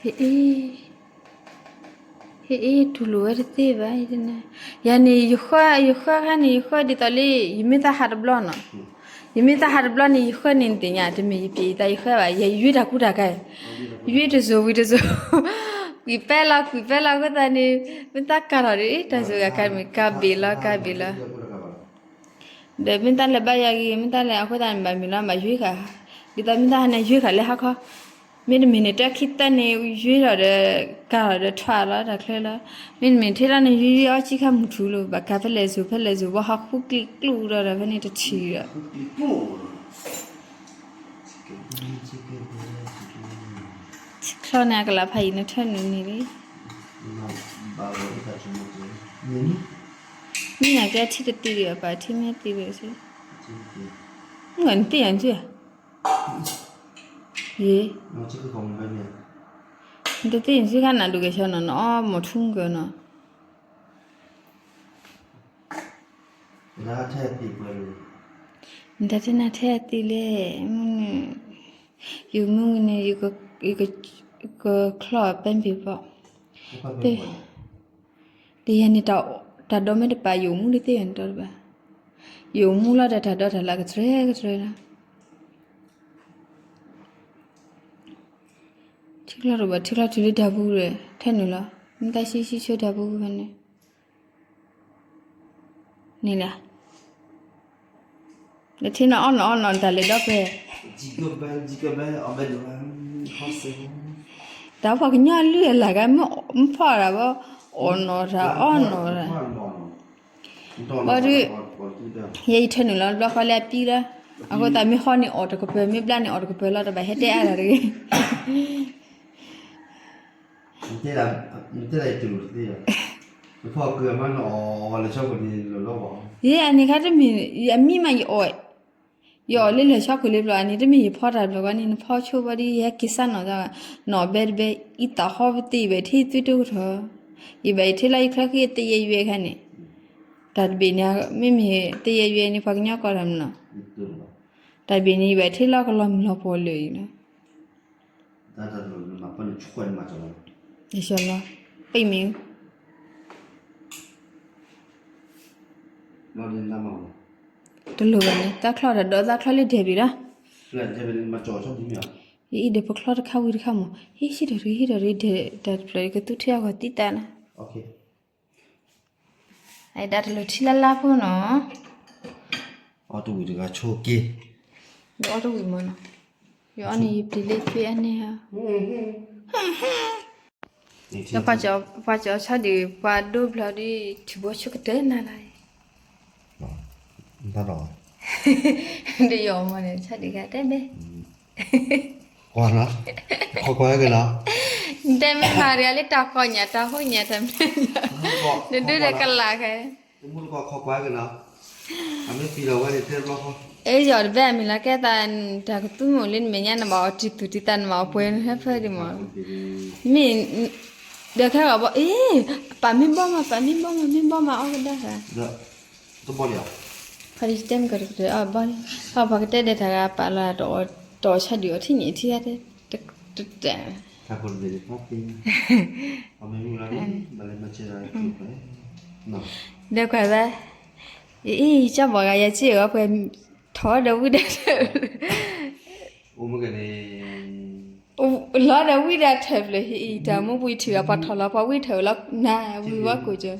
ဟ့ၣ်အ့ၣ် ဟ့ၣ်အ့ၣ် တူၢ်လိာ်ဝဲတသ့ဘၣ်, ယၤန့ၣ် ယဃၢ ယဃၢခါန့ၣ် ယဃၢဒ်သိးလၢ ယမ့ၢ်သးဟးတဘျီနီၤ, ယမ့ၢ်သးဟးတဘျီန့ၣ် ယဃၢန့ၣ်နသ့ၣ်ညါ တမ့ၢ်ယပျံၤယသးယဃၢဘၣ်, ယယွ့တၢ်ကူတၢ်ကၤ, ယွ့တစိၤဝံၤတစိၤ, ကွံာ်ပဲလီၤ ကွံာ်ပဲလီၤအဃိသတးန့ၣ် မ့ၢ်သးကၤထီၣ်ဒီး တၢ်စူၤဂၤကၤမ့ၢ် ကၤဘ့ၣ်လီၤ ကၤဘ့ၣ်လီၤ ဒီးမ့ၢ်တၢ်လဲၤဘါယွၤဂ့ၤ မ့ၢ်တၢ်လဲၤအဃိသတးန့ၣ် ဘၣ်မ့ၢ်လီၤ ဘၣ်ယွ့ဃာ်, ဒ်သိးမ့ၢ်တၢ်ဟဲန့ၣ် ယွ့ဃာ်လၢဟါခီ, မ့တမ့ၢ်န့ၣ် တၢ်ခံသၢန့ၣ် ယွ့ထီၣ်ဒီး ကၤထီၣ်ဒီးထွးလီၤ တၢ်ချၢလီၤ, မ့တမ့ၢ်ထဲလီၤန့ၣ် ယွ့ယွ့အီၣ်ဆံခါမုၢ်ထူလီၤ ဘၣ်ကၤဖဲလဲၣ်စိၤဖဲလဲၣ်စိၤ ဘၣ်ဟးဃူကျံကျူဒီး ဒီးဖဲန့ၣ်တထံၣ်ဒီး ချီန့ၣ် အကလၤဖးယံာ်န့ၣ် ထၢနုာ်န့ၣ်လံ, မ့ၢ်ညါကဲထံတတံၢ်ဒီး ပှၤထံမ့ၢ်တံၢ်ဒီး, မ့ၢ်နတံၢ်ယၤနစု, ယ့, နတသ့ၣ်နစုခါနၤဒုးကဲဆၢနီၤ နအီၣ်မီၤထူကၢနီၤ နတၢ်တနၢ်ထဲအသံလဲၣ်, မုၢ်နံၤ, ယမုၢ်နံၤန့ၣ် ယကချီၣ်ပဲဘ့ၣ်ဘီ, ဒီးယၤန့ၣ် တၢ်ဒိးမ့ၢ်တပာ် ယအိၣ်မူတသ့ဘၣ်န့ၣ် ဒီးတဘၣ်, ယအိၣ်မူလီၤဒီးတၢ်ဒိးတၢ်လၢကတြဲကတြဲလီၤ ထံချီတဘၣ် ထံချီတုၤလၢတၢ်ပူၤဒီး ထဲနုာ်လီၤ မ့ၢ်တၢ်ဆံဆံဆၢတၢ်ပူၤဖဲန့ၣ်, န့ၣ်လၢ, နထံၣ်နအီၣ်နအီၣ်နတၢ်လဲၤဒီဖဲ, တၢ်ပှၤကညီလုၢ်အလၢ်ဂၤ မ့ၢ်ဖီၣ်တၢ်ဘၣ်, အီၣ်နီၢ်တၢ်အီၣ်နီၢ်တၢ် ဘၣ်ဒီး, ယဲယထၢနုာ်လီၤတဘျီဃီလၢအပံလီၤ, အဃိသတးမ့ၢ်ဟီန့ၣ်အီၣ်တကပၤ မ့ၢ်ဘျါန့ၣ်အီၣ်တကပၤလီၤ တဘၣ်ဟဲတဲအါတၢ်တဂ့ၤ, ယဲအန့ၣ်ခါတမ့ၢ် အမံမးယအီၣ်, ယအီၣ်လၢလၢာ်ဆီခိၣ်လံဘျီ အန့ၣ်တမ့ၢ်ယဖီတၢ်ဘျီဂီၢ်န့ၣ် နဖီဆိဘၣ်ဒီး ယဟဲက့ၤစၢ်နီၣ်သး, နီၣ်ဘဲတဘဲ အံသးဟီပသ့ဘဲ ထံၣ်သွံၣ်တိကထီၣ်, ယဘၣ်ယထံၣ်လီၤယချၢဃံအသ့ယဲယွဲခါန့ၣ်, တၢ်တဘ့ၣ်န့ၣ် မ့မ့ၢ်သ့ယဲယွဲန့ၣ် ပှၤကညီကိးတၢ်မနီၤ, တၢ်တဘ့ၣ်န့ၣ် ယဘၣ်ထံၣ်လီၤကလီၤမုၢ်လီၤပှီၢ်လၢာ်အံၤလီၤ ယဆၢလီၤ, ပ့ၢ်မ့ၢ်, တလိၣ်ဘၣ်န့ၣ် တၢ်ချီၣ်တၢ်ဒိးတၢ်ချီၣ်လၢဒဲးဘ့ၣ်လီၤ, ယအံၤဒီးပချီၣ်တခါဝံၤတခါမး, ဟ့ၣ်ဟံၣ်ဒီးတဂ့ၤ ဟံၣ်ဒီးတဂ့ၤ ဒဲးတၢ်တဖျၢၣ် ယကသူထဲအဂီၢ်သံတၢ်နၤ. အဒါတလိၤထံလၢ်လၢ်ဖိနီၤ, အီၣ်တဝံၤတဂၤဆိက့ၤ, ယအီၣ်တဝံၤမးနီၤ, ယအီၣ်န့ၣ်ယပျံၤလၢယသွံၣ်အန့ၣ်ဧါ, ဒီးပှၤကၠီၤဆီဒုး ပှၤဒိဘျီဒုး ထံဘိဆိကတၢၢ်နၤလၢ, ဒီးယအီၣ်မးန့ၣ် ဆီဒုးဂၤတဲဘဲ ကွၢ်နီၤ, ခိးကွၢ်က့ၤနီၤ, တဲမ့ၢ်မၤရၤလၢတၢ်ဃီညါတၢ်ဟိညါတၢ်မ့ၢ်, နဒုးဒီးကလးခဲ, တမူတကိးခိးကွၢ်က့ၤနီၤ, အမ့ၢ်ပံၤဒီးဝဲန့ၣ်တဲဘျီဃီ, အ့ ယအီၣ်တဘၣ်အမံၤလီၤ ကဲသး, တၢ်ကသူမုၣ်လၢနမဲာ်ညါနဘၣ်အီၣ်တံၤသူၣ်တံၤသးနဘၣ်အီၣ်ပှဲၤနဟဲဖၢဒံးမး, မ့ၢ်, ဒီးခဲဂီၤဘီ အ့, ပာ်မ့ၢ်ဘီမး ပာ်မ့ၢ်ဘီမး မ့ၢ်ဘီမးအီၣ်ကဒါ, တဘီလံ, ဖါတံၢ်တဲမ့ၢ်ကတၢၢ်အီၣ်ဘီလံ, ဖါဖါကတဲဒီးတၢ်ဂၤပာ်လီၤ, တအီၣ်ဆီဒုးအီထံၣ်ညံးထံၣ်ဧါတဲ, တ, တ, ဒီးကွၢ်ဝဲ, အံၤ ကၠီဘီဂၤယဲစ့ၢ်အီၤပှဲၤ, ထီၣ်ဒီးဝံၣ်ဒီးထၢၣ်, လီၤဒီးဝံၣ်ဒီးထၢၣ်ဖျၢၣ်ဟံၣ်အံၤ တၢ်မူပူၤထံၣ်ဂၤပှၤထီၣ်လီၤပှၤဝံၣ်ထၢၣ်လီၤနၤဝံၤဝဲကိးကၠီ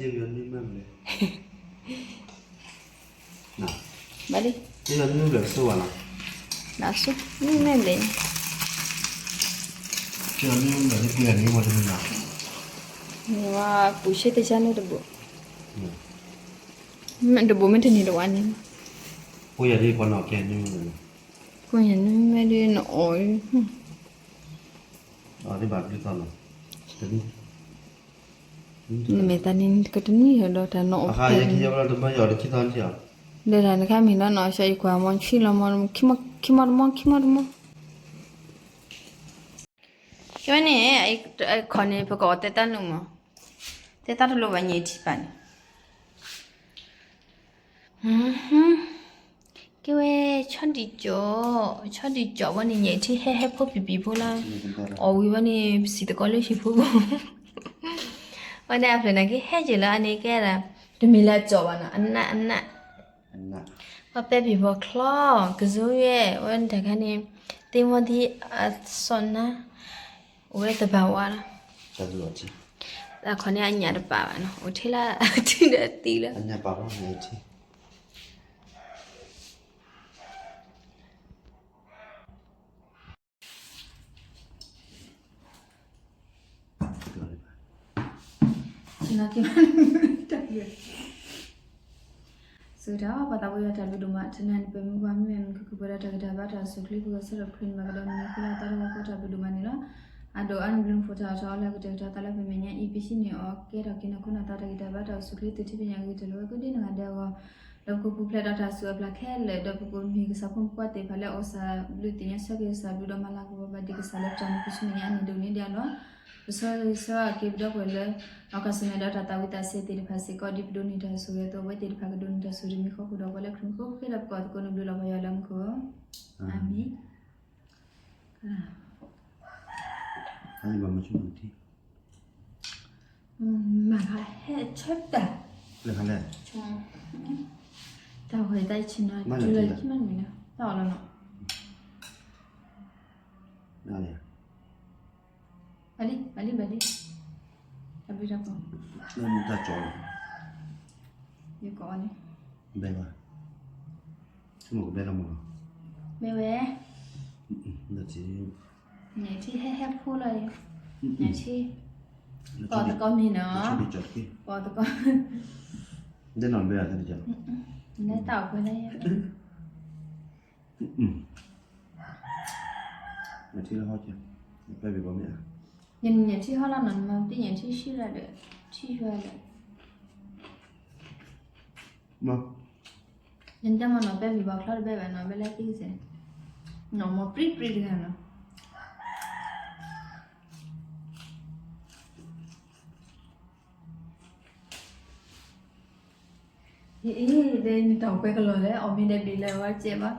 ဘၣ်လံ, နဆိ မ့ၢ်မ့ၢ်ဘျဲၣ်, န့ၣ်ဝဲပူၤဆ့တယါန့ၣ်တဘိ, တဘိမ့ၢ်တန့ၢ်တဝါန့ၣ်, ကိးညါန့ၣ်မ့ၢ်ဒ်နအီၣ်, နမဲာ်သးန့ၣ် ကတနွံဒီးတၢ်နအီၣ်ဖဲ, ဒီးတၢ်နခါမ့ၢ်နီၤနီၤ ဆှၢယကွၢ်မ့ၢ်ဆံလီၤမး, ခံမီတမီ ခံမီတမီ ခံမီတမီ, ကဲဝဲန့ၣ်, ခီန့ၣ် ပကအီၣ်တဲတၢ်နုာ်မး, တဲတၢ်တလိၣ်ဘၣ်ညဲထံပာ်န့ၣ် ကဲဝဲ, ဆီဒံၣ်ကၠီ, ဆီဒံၣ်ကၠီဝဲန့ၣ် ညၣ်ထံဟဲဟဲဖိပံၤပံၤဖိလၢ, အီၣ်ဝံၤဝဲန့ၣ် ပစံးသကိးလၢဟံၣ်ဖိ, ဝဲန့ၣ်အဖျၢၣ်န့ၣ်ကဟဲက့ၤလၢအန့ၣ်ကဲဒၣ်, တမ့ၢ်လၢအကၠီဘၣ်နီၤ အနၢ်အနၢ်, ပှၤပဲပံၤပှၤချီ, ကဇိယဲၢ် ဝဲတခါန့ၣ်, သ့ၣ်မီသံအစီၣ်နါ, အိၣ်ဝဲတဘၣ်ဝါလီၤ, အခီန့ၣ်အညၣ်တပာ်ဘၣ်နီၤ အိၣ်ထဲလၢအထံဒီးအသံလၢ စူၤတၢ်ပှၤသးဝံၣ်ဒီးတၢ်ဘျုးဒိၣ်မး တနၤန့ၣ် ပမ့ၢ်ပှၤမ့ၢ်မုၢ်ခုၣ်ခုၣ်ပှဲၤဒီးတၢ်ဂံၢ်တၢ်ဘါတၢ်အိၣ်ဆူၣ်ချ့ ပကဆၢထၢၣ်ခရံာ်နံၣ်ဘၣ်ကဒီးမုၢ်နံၤဃုလါသီတဝီဖိတၢ်ဘျုးဒိၣ်မးန့ၣ်လီၤ. အဒိၣ်အါန့ၣ်ဘျုးနဖှိၣ်တၢ်အီၣ်ထီၣ်အီလၢကတဲာ်ကတီၤသးလၢပမဲာ်ညါအံၤ ပဟံးန့ၢ်အီၤကဲထီၣ်က့ၤနခိၣ်နၢ်သးတၢ်ဂံၢ်တၢ်ဘါတၢ်အိၣ်ဆူၣ်ချ့ သုထံၣ်ပညိၣ်ဂ့ၤတလၢဝဲကိးဒ်နဂၤဒဲးအဂီၢ် ဒီးပကပူၤဖျဲးဒီးတၢ်စူၢ်အပျၢ်ခဲလၢာ် ဒီးပကမ့ၢ်ကစၢ်ဖိမုၣ်ဖိခွါသ့ၣ်တဖၣ်လၢအီၣ်ဆၣ်ဘျုးသ့ၣ်ညါဆၢက့ၤကစၢ်ဘျုးဒီးမၤလၤကပီၤဘၣ်ဒံးကစၢ်လၢပတၢ်မုၢ်ခုၣ်ဆူမဲာ်ညါအနံၣ်ဒိၣ်န့ၣ်ဒဲးအီၤလီၤ. ပဆၢဂ့ၤဆၢဝါက့ၤပဒီပုၢ်ဝဲၢ်လၢ အီကီၢ်ဆၢၣ်မဲာ်ဒီးတၢ်သးဝံၣ်သးစဲသ့ၣ်တဖၣ်စ့ၢ်ကီး ဒ်ပဒိးန့ၢ်တၢ်ဆိၣ်ဂ့ၤအသိး အဝဲသ့ၣ်တဖၣ်ကဒိးန့ၢ်တၢ်ဆိၣ်ဂ့ၤတမံၤဃီဃီဒီးပှၤလၢခရံာ်မံၤဃီဃီဒီးပကီၢ်သကိးနဘျုးလီၤပှၤယွၤလၢမူခိၣ် အၤမ့ၣ်. မၤခါဟဲဆၢတၢ် တၢ်ဝဲတၢ်ဆ့ၣ်နီၤ တုၤလၢယခံမနုၤန့ၣ် တၢ်အီၣ်လီၤနီၤ ဘၣ်လံ ဘၣ်လံ ဘၣ်လံ တၢ်ဘျုးတၢ်ဖှိၣ် တၢ်ကီလီၤ ယကအီၣ်န့ၣ် ဘဲဘၣ် မ့ၢ်ကဘဲလီၤမး မ့ၢ်ဝဲ ညၣ်ထံဟဲဟဲဖိလီၤ ညၣ်ထံ ပီၣ်သကိးမ့ၢ်နီၤ ပီၣ်သကိး ဒဲနီၤဘဲအသးတကီ နတၢ်အိၣ်ပှဲၤလၢ ညၣ်ထံလၢဟီက ပဲဘံၣ်ဘီမ့ၢ်ဧါ ယညၣ်ထံဟီလီၤနီၤ နမၤတ့ၢ်ညၣ်ထံဆံလၢဒီး ထံယွၤဒီး ယတမၤနီၤ ပဲဘံၣ်ဘီချီတဘဲဘၣ်နီၤ ဘဲလၢသံစဲး နီၤမီၤပြံပြံတဂၤနီၤ အံၤ အံၤ ဒ်နတၢ်အိၣ်ပှဲၤကလီၤလဲၣ် အီၣ်မ့ၢ်ဒဲးဘ့ၣ်လၢဝဲကဲဘၣ်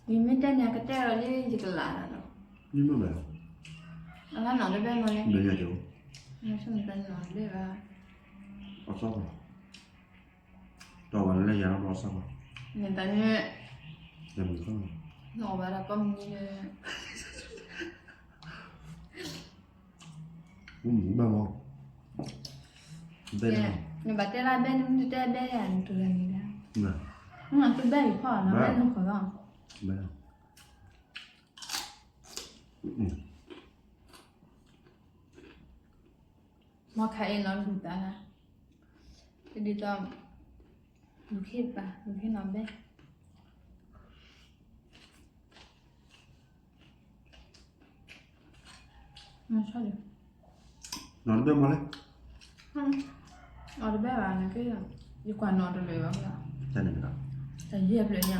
ယမ့ၢ်တဲန့ၣ် ကတဲအီၤလၢယကလၤလီၤ အလၢနီၢ်လၢဘဲမီၤလဲၣ် ဆိၣ်မတၤနီၢ်လၢဘၣ် အီၣ်ဆီ တီၢ်ဝဲလၢယၤလီၤဘျီအီၣ်ဆီ နတၢ်န့ၣ် နအီၣ်ဘၣ်တၢ်ကီမံၤလၢ ဘၣ်မီၤ ဘဲ, နဘၣ်တဲလၢဘဲ နမ့ၢ်တတဲဘဲယၤ နတူၢ်လၢန့ၣ်ဒၣ်, သုဘဲယဖီၣ်နီၤ ဘဲနခီၣ်လီၤ, မ့ၢ်ခါအံၤနီၤလူၤသး, ဒ်သိး လူၤခ့ပာ် လူၤခ့နီၤဘဲ နီၤတဘဲမလဲၣ်, နီၤတဘဲဘၣ်န့ၣ်က့, ယကွၢ်နီၤတလၢာ်ဘၣ်, တၢ်န့ၣ်ကဒီး, တၢ်ယဲၢ်ဖျၢၣ်ညါ,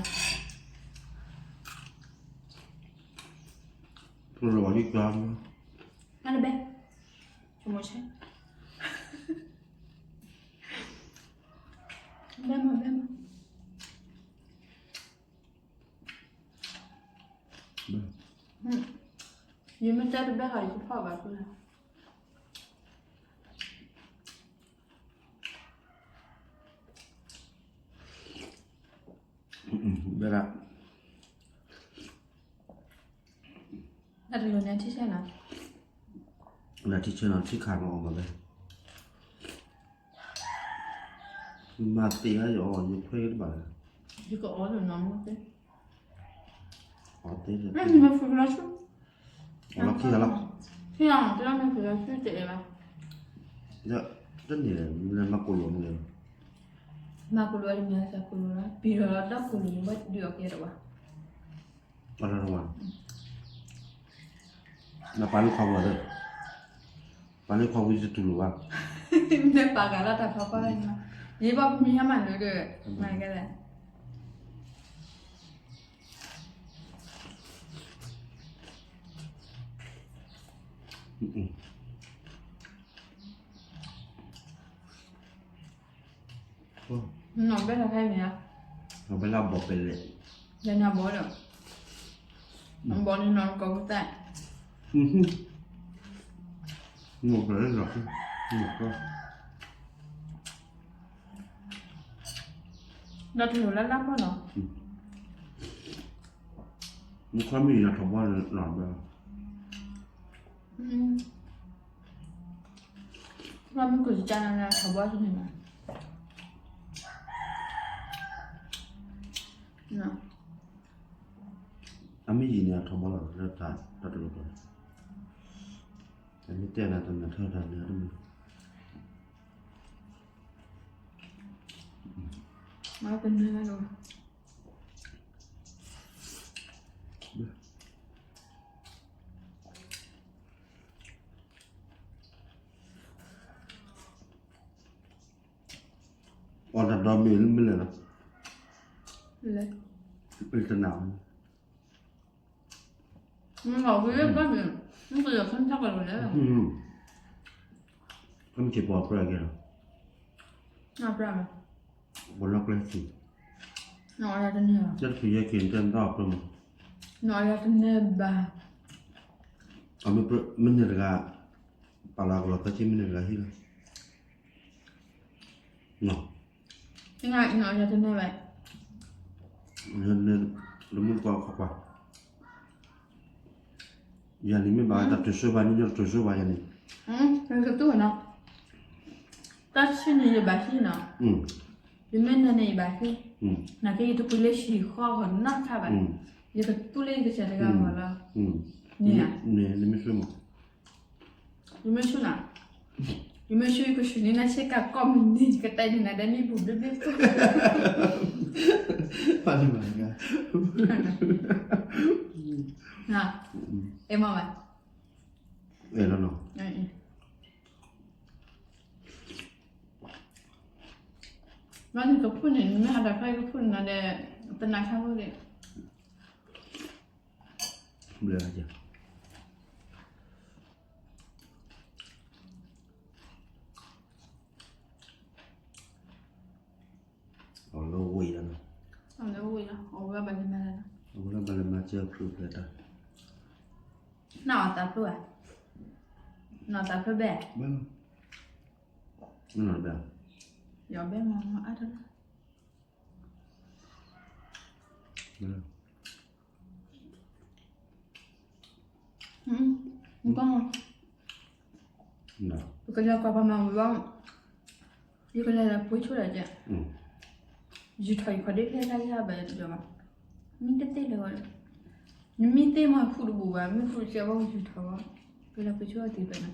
ဖျၢၣ်လီၤဘၣ်ယကွၢ်, နီၤတဘဲ, ကမိၣ်ဆဲ, ဘဲမး ဘဲမး ယမ့ၢ်တဲတဘဲဃီ ယကဖီၣ်ဘၣ်ဖဲလဲၣ်, ဘဲဒၣ်, တၢ်တလိၣ်န့ၣ်ထံဆဲနီၤ, နထံဆဲနီၤ ထံခးနီၤအီၤဘၣ်ဝဲ, မၤသ့အီၤ ယခွဲတဘၣ်လၢၤ, ယကအီၣ်လၢနီၤမ့ၢ်သ့, အီၣ်သ့, မ့ၢ်မ့ၢ်ဖုလီၤဆူ, အီၣ်လီၤခံဂၤလီၤ, ခံဂၤမ့ၢ်တၢ်မ့ၢ်ဖုလီၤဆူတအဲၣ်ဘၣ်, တန့ၢ်လဲၣ် မ့ၢ်မၤကိၣ်လိာ်မ့ၢ်လဲၣ်, မၤကိၣ်လိာ်အီၤတမ့ၢ်စၢ်ကိၣ်လိာ်လီၤ ပံၤလီၤလီၤတၢ်ကိၣ်လိာ်န့ၣ် ဘၣ်ဒုးအီၣ်ကဲတဝါ ပှၤလၢတဝါ, နပာ်လၢခီပူၤလၢ, ပာ်လၢခီပူၤယတတူၢ်လိာ်ဘၣ်, နပာ်ဂၤလၢတၢ်ဖီဖီလၢန့ၣ်, ယဘၣ်မံဟါမၢ်နုၤဒီး, မၤကဲလဲၣ်, နီၢ်ဘဲလၢဖဲမ့ၢ်ဧါ, နီၢ်ဘဲလၢဘီၣ်ပဲလဲၣ်, ယနီၢ်ဘီဒီး, ဘီန့ၣ်နီၢ်ကီၢ်ပသး, နီၢ်ဘီလၢလီၢ်, နီၢ်ကီၢ်, ဒီးတလိၣ်လၢလၢဖီနီၤ, မ့ၢ်ခီမ့ၢ်ယၤထီၣ်ဘီလီၤဘဲ မ့ၢ်ကစၢ်နၤနၤထီၣ်ဘီတမ့ၢ်ဘၣ်, အမ့ၢ်ယံာ်န့ၣ် အထီၣ်ဘီလီၤ လၢတၢ်တလိၣ်ဘီ, အမ့ၢ်တဲနၤတနၢ်ထီၣ်တၢ်န့ၣ်တမ့ၢ်, မ့ၢ်တနၢ်လီၤ အီၣ်တၢ်ဒီးမ့ၢ်လၢမ့ၢ်လဲၣ်လီၤ, လဲၣ်, တနာ်, မ့ၢ်လီၤဝံၤလၢဘၣ်မ့ၢ်, မ့ၢ်ကယီၤခၢၣ်ထီၣ်ကဒီးလဲၣ်, ခၢၣ်ထံးပှၤပြၢကဲလီၤ, ပှၤလီၢ်ကျဲသ့, တဖုယဲၢ်က့ၤတၢ်နီၣ်ပြၢမး, မ့ၢ်န့ၣ်တဂၤ, ပာ်လီၤကလီၤသၢဆံမ့ၢ်န့ၣ်တဂၤဟံၣ်လီၤ နီၤ, ယတန့ၢ်ဘၣ်, ယတန့ၢ်လၢမုၢ်ကီၢ်ခီပှၤ, ယၤန့ၣ်မ့ၢ်ဘၣ်တၢ်တိၤဆိဘၣ်န့ၣ် ယတတိၤဆိဘၣ်ယၤန့ၣ်, ကတူၢ်နီၤ, တၢ်ဆံန့ၣ်ယဘၣ်ဟံၣ်နီၤ, ယမ့ၢ်နၤန့ၣ်ယဘၣ်ဟံၣ်, နာ်က့ယတပှ့ၤလၢဟံၣ်ဃီဂီၤနီတခါဘၣ်, ယကတူၢ်လၢယကစၢ်တဂၤဂီၤလီၤ, န့ၣ်ဧါ, နမ့ၢ်ဆိမး ယမ့ၢ်ဆူၣ်နၤ, ယမ့ၢ်ဆူၣ်ယကဆူၣ်န့ၢ်နၤဆ့ကၤကိးမုၢ်နံၤ ယကတဲဒ်နၤဒဲးမ့ၢ်ပူၤဘျ့ဘျ့ဖိ, ပၢ်လၢမၤတဂၤ, အဲၣ်မးဘၣ်, အဲၣ်လီၤနီၤ, ဘၣ်နကဖှူန့ၣ် နမ့ၢ်ဟးတၢ်ဖဲကဖှူနၤဒီး တနၤခါဖိန့ၣ် ဘျုး, အီၣ်လၢဝံၤလီၤ, အီၣ်လၢဝံၤလီၤ အီၣ်ဝဲဘၣ်လၢမၤလီၤ, အီၣ်ဝဲဘၣ်လၢမၤစၢၤဖုဖျဲးတၢ်, နအီၣ်သးဖျိဧါ, နအီၣ်သးဖျိဘဲ, နအီၣ်ဘဲ, ယအီၣ်ဘဲမၤအါတလၢ ပကညီကွၢ်ပှၤမၤဝံၤဘၣ်, ယကလဲၤလၢပှ့ၤဆိဒီးကဲ, ယူၤထီၣ်ယခီၣ်ဒ့ဖဲတၢ်ယါဘၣ်တဒီးဘၣ်, မံတသ့လၢၤဘၣ်, နမံသ့မးဖုၣ်တဘူၣ်ဘၣ်, မံဖုၣ်တစဲးဘၣ်ယူၤထီၣ်ဘၣ်, ကလဲၤပှ့ၤဆိအီၤသ့ၣ်ဖဲန့ၣ်.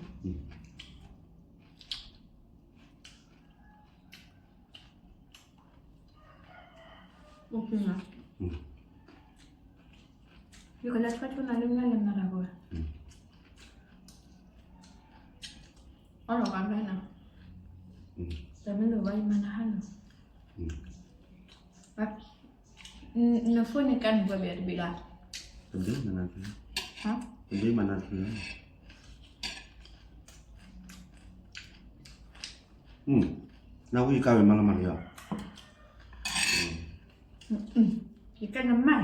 ယကလဲၤဆီဆိနၤလၢညါလဲၤမၤတၢ်ပှၤ, အီၣ်ဒီးကဘျါနၤ, တမ့ၢ်လၢၤဘၣ်ယမၤနၤဟါလီၤ, နဖိန့ၣ်ကါန့ၣ်ပှၤဘၣ်တဘ့ၣ်လီၤ, တဘ့ၣ်မၤနၤ, တဘ့ၣ်မၤနၤ, နဝံၣ်ကါဝဲမၤလီၤမၤလီၤ, ယကဲနမါ,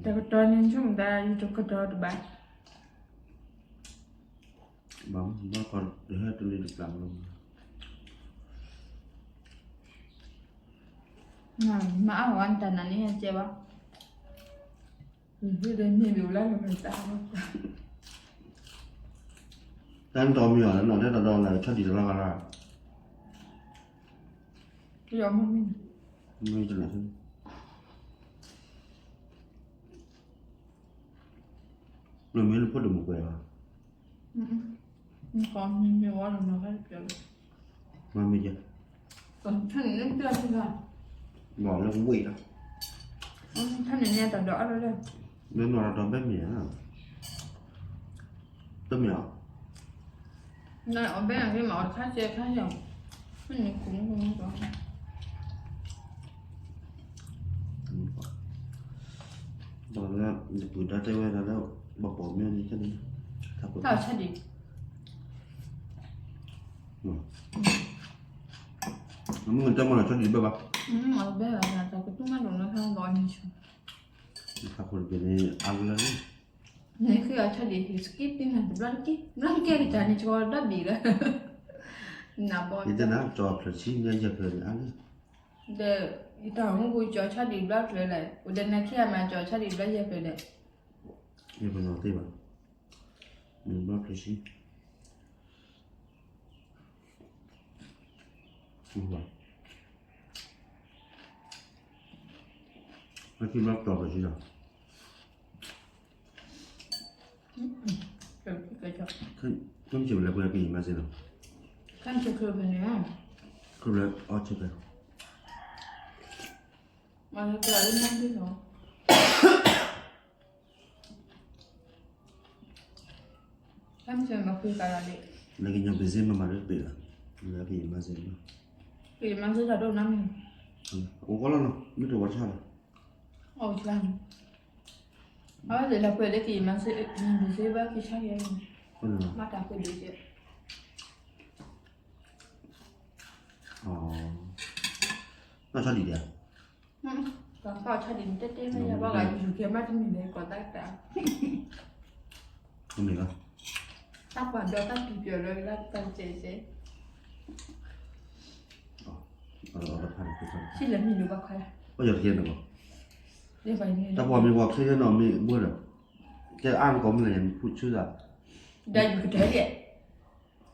တကတီၢ်န့ၣ်ဆိကမိၣ်သးယတကတီၢ်တဘၣ်, ဘၣ်ဘၣ်ကီးတဟဲတလံတပျၢ်လီၤ, မၤအါဝဲတၢ်နၤန့ၣ်ဟဲကဲဘၣ်, မ့ၢ်ဒ်မ့ၢ်ဒ်လၢလၢမတၤ, တၢ်နတီမံၤအီၤလၢနီၢ်ထဲတၢ်ဒီးလၢဆီဒံၣ်တလီၤဂၤလၢ, မ့ၢ်တနၢ်, မ့ၢ်လၢဖိတမုၣ်ကွဲးဘၣ်, မ့ၢ်ကဲ, ဘၣ်လၢဝ့ၢ်လီၤ, လၢနီၢ်တၢ်ဒီးအါလီၤလၢ, ဘၣ်မ့ၢ်အီၤ, ဘၣ်မ့ၢ်အီၤ, နအီၣ်ဘဲနၤက့မၤအီၣ်တခါစဲးခါစဲး, မ့ၢ်န့ၣ်ခိၣ်မူခိၣ်မူကီး ဒီးလၢ နပုၢ်ဒါတဲဝဲဒၣ်လၢ ဘၣ်ပိာ်မ့ၢ်န့ၣ် တၢ်ဆါဒံး, မ့ၢ်တၢ်မၤလီၤဆီဒံးဘၣ်ဘၣ်, တၢ်ကတူၢ်မးဒိၣ်လၢခါဘီန့ၣ်ဆူ, တၢ်ခိၣ်တဘ့ၣ်န့ၣ် အါလၢ နဃ့အီၤဆီဒံးဟ့ၣ်စကံတနၤတဘျီတက့ၢ်, ဘျီတက့ၢ်ကစၢ်န့ၣ် ကီးဒီဘ့ၣ်လၢ, နဘီ ယတဲနၤ ကၠီဖျၢၣ်ဆံညါယဲၢ်ဖျၢၣ်န့ၣ်အါလၢ, ဒီး ယတၢ်မူပူၤကၠီၤဆီဒံးဘျီဖျၢၣ်လဲၣ်, အိၣ်ဒီးနၤခံဂၤမးကၠီၤဆီဒံးဘျီယဲၢ်ဖျၢၣ်ဒီး, ယပနီၣ်သ့ဘၣ်, မ့ၢ်ဘျီဖျၢၣ်ဆံ အခံဘျီကၠီၤဖျၢၣ်ဆံလီၤ, ခဲမုၢ်ဆ့ၣ်ပလဲၤပှ့ၤကယံာ်မၤစ့ၢ်လီၤ, ခဲမုၢ်ဆ့ၣ်ချၢဖဲန့ၣ်, ခဲမုၢ်ဆ့ၣ်ချၢဖဲ, မၤလၢပှၤလၢမၤစ့ၢ်လီၤ ခဲမုၢ်ဆ့ၣ်မၤဃုာ်ကၤလီၤဒံး, လၢကညီဘ့ၣ်စ့မၤမၤလၢတပ့ၤလီၤ, လၢကယံာ်မၤစ့ၢ်လီၤ, ကယံာ်မၤစ့ၢ်တၢ်ဒိၣ်နါမ့ၢ်, အိၣ်ကီလီၤနီၤ မ့ၢ်တဝီတဆၣ်လီၤ, အိၣ်ဆၣ်, အဝဲသ့ၣ်လၢပှဲၤလၢကယံာ်မၤစ့ၢ် ဘ့ၣ်စ့ဘၣ်က့ၤဆၣ်ယဲၢ်, မၤတၢ်ပှဲၤဒံးကဲ, ဘၣ်ဆၣ်ဒံးဒံး ကီၢ်ဆၣ်ဒံးန့ၣ် တဲတဲမ့ၢ်ယၤဘၣ်ဂၤယူၤကဲမးတမံၤလဲၣ် ကီၢ်တၢ်ကတၢၢ်, တၢ်ပှၤဒီးတၢ်ပံၤပၠီၤဒီးတၢ်ကဲကဲ, ဆံးလဲၤမံၤဒိၣ်ဘၣ်ခွါ, တၢ်ပှၤမ့ၢ်ဝဲချ့နီၤမ့ၢ်ဘၣ်ဒီး, ကဲအါနကီၢ်မုၢ်လၢ်ယၤနဖုဆူသး, ဒီးယူၤကတၢၢ်ဒံး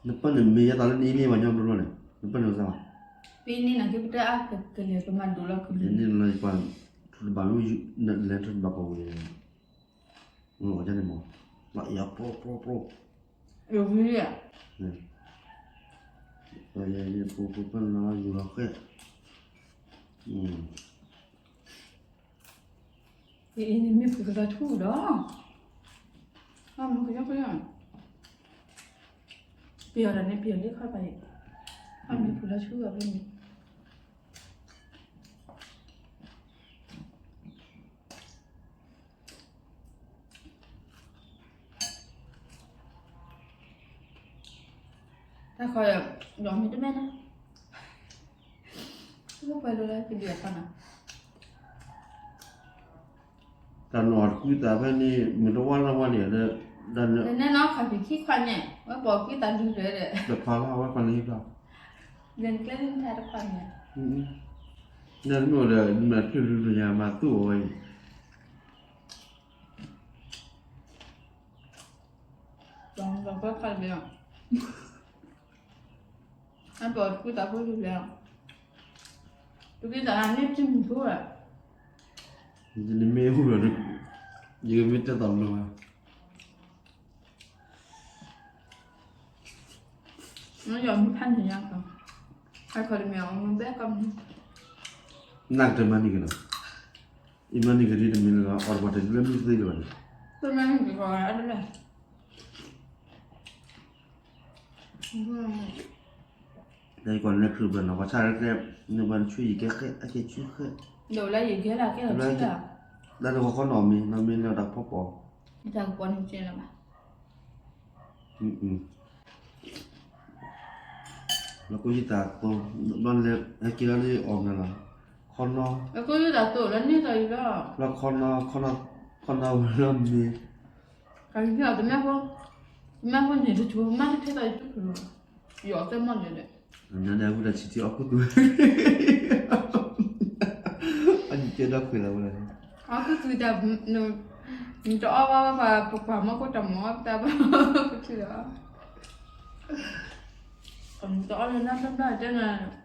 နပၢၢ်န့ၣ်မ့ၢ်ယဲၢ်သးလၢနအ့န့ၢ်ပှၤညီဘျီဘျီန့ၣ် နပၢၢ်န့ၣ်ဝဲသးဘၣ်, ပအ့န့ၢ်နၤက့ပတၢ်အါကလဲၤပမၤဒိၣ်လီၤကလုာ်, နပၢၢ်ထူတဘၣ်မ့ၢ်လဲၤထူတဘၣ်ကီၢ်ဝဲ, အီၤန့ၣ်မ့ၢ်, ဘၣ်ယၤပျီပျီပျီ, ဝံၤ, ပျီပျီပျီနယူၤလီၤဃဲ, အ့န့ၣ်မ့ၢ်ပှၤကလီၤထူဒီး, အမ့ၢ်ကညီကညီ, ပယီၤတၢ်န့ၣ်ပယီၤလၢခီပၤအံၤ, အမ့ၢ်ပှၤလီၤထူအီၤဖဲန့ၣ်, တၢ်ခီ, ယီၤမ့ၢ်တမဲန့ၣ်, ပှၤလၢကဒုးအသးနၤ တၢ်နီၢ်တကွံသးဖဲန့ၣ် မ့ၢ်တဝါလၢဝါန့ၣ်ဒီး, တၢ်န့ၣ်နီၢ်ခီၣ်ဖံးခံခွါန့ၣ် ဝဲပိာ်ကွံသးဒုးဖျၢၣ်ဒီး, တခွါလၢဝဲခွါန့ၣ်ဟံၣ်ဖျါ, ဒီးနကျဲလၢနထါတခွါန့ၣ်, နမ့ၢ်အိၣ်ဒီးနမဲာ်ဖျုးဖျုးဖျုးညါမၤသူၣ်အီၤဝဲအံၤ, ဒီးပှၤခါတဘ့ၣ်လီၤ. အပှၤတကူတၢ်ဖိလၢလဲၣ်, တကူတၢ်န့ၣ်တမုာ်ဖိဧါ, နမ့ၢ်အိၣ်ဒီး ယကမ့ၢ်တဲသီၣ်လိၤဧါ, နယီၤမ့ၢ်ဖးန့ၣ်ညါကီ, အခီတမ့ၢ်အီၤမ့ၢ်ဘဲကီမ့ၢ်, နကတမၤန့ၢ်က့ၤနီၤ, အံၤမၤန့ၢ်က့ၤဒ်တမ့ၢ်လၢ အီၣ်တပှၤတဒုလၢမ့ၢ်သ့လၢၤဘၣ်န့ၣ်, တမၤန့ၢ်က့ၤကီအဒၣ်လဲၣ် တၢ်ယကွၢ်လၢခရံာ်ဘၣ်နီၤ ပှၤဆၣ်ရဲၣ်ကျဲၤ, နဘၣ်နဆွံယံာ်ကဲဃဲ အကဲဆူဃဲ, ဒီးလၢယံာ်ကဲလၢကဲလီၤထံလၢ်, လၢနဂီၢ်ခီနီၢ်မ့ၢ် နီၢ်မ့ၢ်လၢတၢ်ဖီပီၣ်, တၢ်ကပီၤန့ၣ်ကဲလၢၤဘၣ်, လၢကိၣ်ယုၢ်တၢ်သိ, ဘၣ်လဲၤဟဲက့ၤလီၤလၢအီၣ်မနုၤလီၤ, ခီနီၢ်, လၢကိၣ်ယုၢ်တၢ်သိလၢန့ၢ်သီအံၤလီၤ, လၢခီနီၢ်, ခီနီၢ်ဝဲလၢမ့ၢ် ကမၢ်ဖိန့ၣ်တဆိ မ့ၢ်တထဲသိးယတူၢ်ဖုးလီၤ, ယီၤသဲမီၢ်န့ၣ်ဒီး, နန့ၣ်အဝံတၢ်ဆံးထံအီၣ်ခူသူၣ်, အနံၣ်ကဲဒီခွဲးလီၤဝဲလီၤ, အီၣ်ခူသူၣ်တၢ်, နတအီၣ်ဘၣ်ဘၣ်ပှၤ ပကွၢ်မီၢ်ကိၣ်တၢ်မီၢ်တၢ်ဘၣ်ပထံလီၤ, နတအီၣ်လၢနၢ်တဘၣ်တဲနၤ,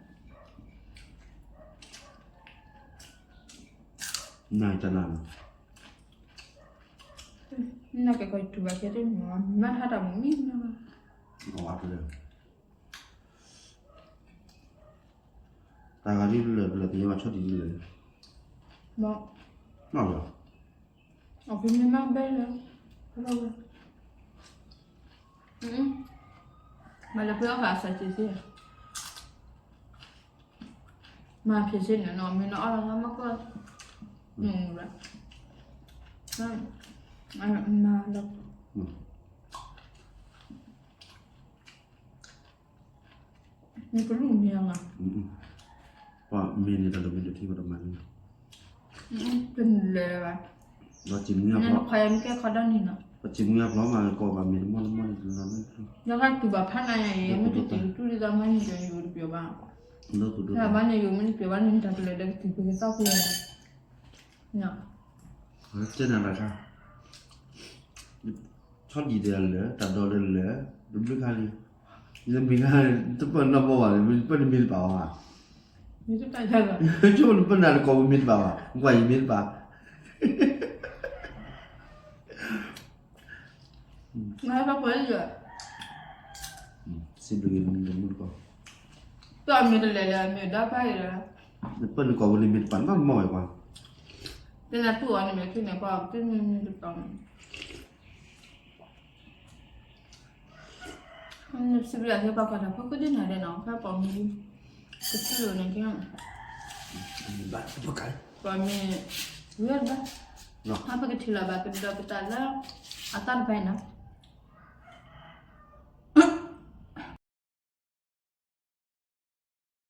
နတနၤ နကဲကီၢ်တူၢ်ဘၣ်ကဲတမံၤ, မ့ၢ်ထါတၢ်မုာ်မံမ့ၢ်ဘၣ်, အဝဲတလၢ, တၢ်ဂၤဒ်လၢာ်ပလၢာ်သ့ၣ်ညါဘၣ်ဆီၣ်တံၢ်ဒ်လၢာ်, ဘၣ်, နီၢ်လီၤ, အီၣ်ကမ့ၢ်မ့ၢ်ဘဲလၢ, မၤလၢဖဲအီၣ်ဃာ်အစၢ်စ့ၢ်ကီး မၤဖျဲးစ့ၢ်န့ၣ်နီၤ မ့ၢ်နအီၣ်လီၤမ့ၢ်ကီၢ်, နမူရၣ်, မၤလီၤ, နကလူၢ်မ့ၢ်အီၤ, ပှၤမ့ၢ်န့ၣ်တၢ်တမ့ၢ်တထံၣ်ဘၣ်တမၤန့ၣ်, တလဲၤဘၣ်, ပှၤစံးမုၢ်အဖျီ, နခွဲးမ့ၢ်ကဲခီဒီနံၤနီၤ, ပှၤစံးမုၢ်အဖျီမးကီၢ်ဘၣ်မ့ၢ်တမီၢ်တမီၢ်န့ၣ်တလီၤ, လၢကတူၢ်ဘၣ်ဖးနၤယၤအံၤ မ့ၢ်တတုၤတူၢ်ဒ်သိးမ့ၢ်န့ၣ်ဒီးယိၤတပျီၤဘၣ်, လၢဘၣ်န့ၣ်ယိၤမ့ၢ်တပျီၤဘၣ်န့ၣ် တၢ်ကလဲၤဒီးကတုၤပကသီၣ်ကွံာ်, တဲနၤတၢ်ခါ, ဆီၣ်ဒံးဒီးလၢာ် တၢ်ဒိးဒီးလၢာ်, တဘျုးခါလံ, လၢမ့ၢ်ခါ, တပၢၢ်နီၢ်ဘီဘၣ်, ပၢၢ်နမ့ၢ်တဘၣ်ဘၣ်, ဆိနပၢၢ်နၤတကိးပမ့ၢ်တဘၣ်ဘၣ်, ကွၢ်ယမ့ၢ်တဘၣ် စံးဘျုးက့ၤနမုၢ်တကိး, ပၢ်မ့ၢ်တလဲၤလၢအမ့ၢ်ဒီဖးအံၤလီၤ, နပၢၢ်နကိးဝဲလၢမ့ၢ်တပာ်နီတမီၢ်ဝဲပှၤ, တဲနၤတူၢ်အီၤန့ၣ်မ့ၢ်ဖဲန့ၣ်ပှၤတမ့ၢ်မ့ၢ်တပာ်, စံးဘျုးအသးပှၤတၢ်ဖီခိၣ်ဒ်နၤဒီးနီၤ ဖဲပှၤမ့ၢ်, ကထံၣ်လိာ်န့ၣ်က့, ပှၤမ့ၢ်, ဝဲဘၣ်, ဟးပကထံၣ်လီၤဘၣ်ကဒီးပတၢ်လၢ, အသၣ်တဖၣ်အံၤနီၤ